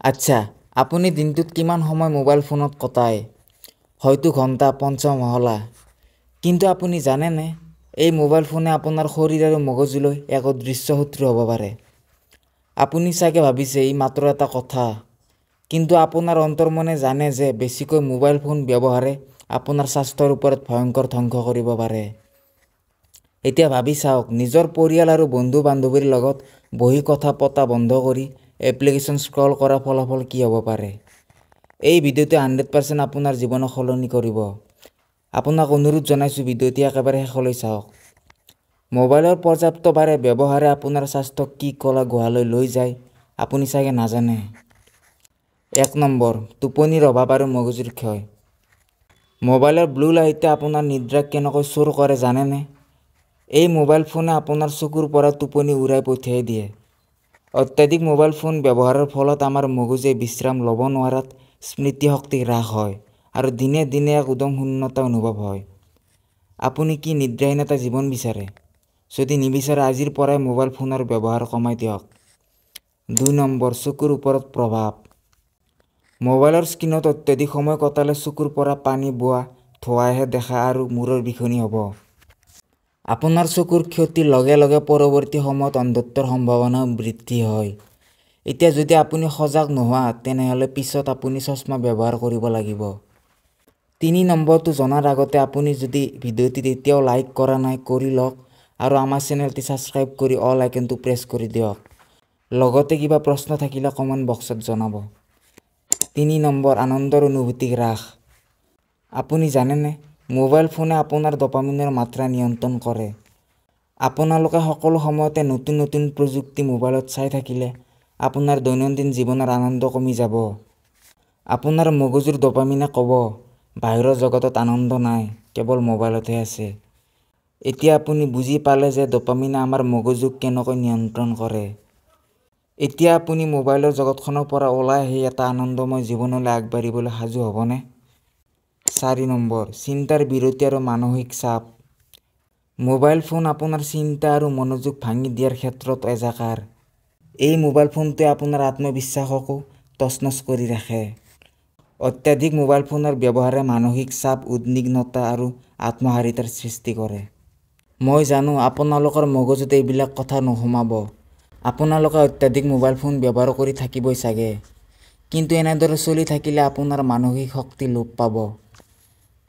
আচ্ছা, আপুনি দিনটোত কিমান সময় মোবাইল ফোনত কটায়? হয়তো ঘণ্টা, পঞ্চমহলা। কিন্তু আপুনি জানেনে এই মোবাইল ফোনে আপোনাৰ শৰীৰ আৰু মগজুলৈ এক অদৃশ্য শত্ৰু হ'ব পাৰে? আপুনি চাগে ভাবিছে ই মাত্ৰ এটা কথা, কিন্তু আপোনাৰ অন্তৰ্মনে জানে যে বেছিকৈ মোবাইল ফোন ব্যৱহাৰে আপোনাৰ স্বাস্থ্যৰ ওপৰত ভয়ংকৰ ধ্বংস কৰিব পাৰে। এতিয়া ভাবি চাওক, নিজৰ পৰিয়াল আৰু বন্ধু বান্ধৱীৰ লগত বহি কথা পতা বন্ধ কৰি এপ্লিকেশ্যন স্ক্ৰল কৰাৰ ফলাফল কি হ'ব পাৰে? এই ভিডিঅ'টোৱে 100% আপোনাৰ জীৱনক সলনি কৰিব। আপোনাক অনুৰোধ জনাইছোঁ, ভিডিঅ'টি একেবাৰে শেষলৈ চাওক। মোবাইলৰ পৰ্যাপ্তবাৰে ব্যৱহাৰে আপোনাৰ স্বাস্থ্যক কি কলা গুহালৈ লৈ যায় আপুনি চাগে নাজানে। 1 নম্বৰ, টোপনিৰ অভাৱ আৰু মগজুৰ ক্ষয়। মোবাইলৰ ব্লু লাইটে আপোনাৰ নিদ্ৰাক কেনেকৈ চুৰ কৰে জানেনে? এই মোবাইল ফোনে আপোনাৰ চকুৰ পৰা টোপনি উৰাই পঠিয়াই দিয়ে। অত্যাধিক মোবাইল ফোন ব্যৱহাৰৰ ফলত আমাৰ মগজুৱে বিশ্ৰাম ল'ব নোৱাৰাত স্মৃতিশক্তি হ্ৰাস হয় আৰু দিনে দিনে এক উদং শূন্যতা অনুভৱ হয়। আপুনি কি নিদ্ৰাহীনতা জীৱন বিচাৰে? যদি নিবিচাৰে, আজিৰ পৰাই মোবাইল ফোনৰ ব্যৱহাৰ কমাই দিয়ক। 2 নম্বৰ, চকুৰ ওপৰত প্ৰভাৱ। মোবাইলৰ স্ক্ৰীণত অত্যধিক সময় কটালে চকুৰ পৰা পানী বোৱা, ধোঁৱাহে দেখা আৰু মূৰৰ বিষনি হ'ব। আপোনাৰ চকুৰ ক্ষতিৰ লগে লগে পৰৱৰ্তী সময়ত অন্ধত্বৰ সম্ভাৱনাও বৃদ্ধি হয়। এতিয়া যদি আপুনি সজাগ নোহোৱা, তেনেহ'লে পিছত আপুনি চশমা ব্যৱহাৰ কৰিব লাগিব। 3 নম্বৰটো জনাৰ আগতে আপুনি যদি ভিডিঅ'টিত এতিয়াও লাইক কৰা নাই, কৰি লওক আৰু আমাৰ চেনেলটি ছাবস্ক্ৰাইব কৰি অল আইকনটো প্ৰেছ কৰি দিয়ক। লগতে কিবা প্ৰশ্ন থাকিলে কমেণ্ট বক্সত জনাব। 3 নম্বৰ, আনন্দৰ অনুভূতি হ্ৰাস। আপুনি জানেনে মোবাইল ফোনে আপোনাৰ ডপামিনৰ মাত্ৰা নিয়ন্ত্ৰণ কৰে? আপোনালোকে সকলো সময়তে নতুন নতুন প্ৰযুক্তি মোবাইলত চাই থাকিলে আপোনাৰ দৈনন্দিন জীৱনৰ আনন্দ কমি যাব। আপোনাৰ মগজুৰ ডপামিনে ক'ব, বাহিৰৰ জগতত আনন্দ নাই, কেৱল মোবাইলতহে আছে। এতিয়া আপুনি বুজি পালে যে ডপামিনে আমাৰ মগজুক কেনেকৈ নিয়ন্ত্ৰণ কৰে। এতিয়া আপুনি মোবাইলৰ জগতখনৰ পৰা ওলাই আহি এটা আনন্দময় জীৱনলৈ আগবাঢ়িবলৈ সাজু হ'বনে? 4 নম্বৰ, চিন্তাৰ বিৰতি আৰু মানসিক চাপ। মোবাইল ফোন আপোনাৰ চিন্তা আৰু মনোযোগ ভাঙি দিয়াৰ ক্ষেত্ৰত এজাকাৰ। এই মোবাইল ফোনটোৱে আপোনাৰ আত্মবিশ্বাসকো তছনছ কৰি ৰাখে। অত্যাধিক মোবাইল ফোনৰ ব্যৱহাৰে মানসিক চাপ, উদ্বিগ্নতা আৰু আত্মহাৰিতাৰ সৃষ্টি কৰে। মই জানো আপোনালোকৰ মগজুত এইবিলাক কথা নোসোমাব। আপোনালোকে অত্যাধিক মোবাইল ফোন ব্যৱহাৰ কৰি থাকিবই চাগে, কিন্তু এনেদৰে চলি থাকিলে আপোনাৰ মানসিক শক্তি লোপ পাব।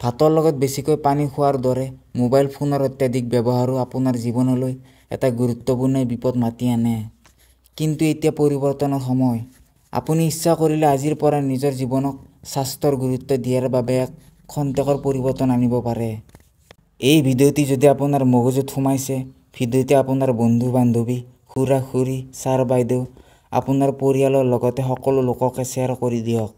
ভাতৰ লগত বেছিকৈ পানী খোৱাৰ দৰে মোবাইল ফোনৰ অত্যাধিক ব্যৱহাৰো আপোনাৰ জীৱনলৈ এটা গুৰুত্বপূৰ্ণ বিপদ মাতি আনে। কিন্তু এতিয়া পৰিৱৰ্তনৰ সময়। আপুনি ইচ্ছা কৰিলে আজিৰ পৰা নিজৰ জীৱনক স্বাস্থ্যৰ গুৰুত্ব দিয়াৰ বাবে এক খন্তেকৰ পৰিৱৰ্তন আনিব পাৰে। এই ভিডিঅ'টি যদি আপোনাৰ মগজুত সোমাইছে, ভিডিঅ'টি আপোনাৰ বন্ধু বান্ধৱী, খুৰা খুৰী, ছাৰ বাইদেউ, আপোনাৰ পৰিয়ালৰ লগতে সকলো লোককে শ্বেয়াৰ কৰি দিয়ক,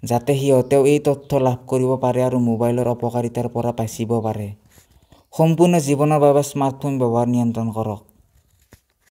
যাতে সিহঁতেও এই তথ্য লাভ কৰিব পাৰে আৰু মোবাইলৰ অপকাৰিতাৰ পৰা বাচিব পাৰে। সম্পূৰ্ণ জীৱনৰ বাবে স্মাৰ্টফোন ব্যৱহাৰ নিয়ন্ত্ৰণ কৰক।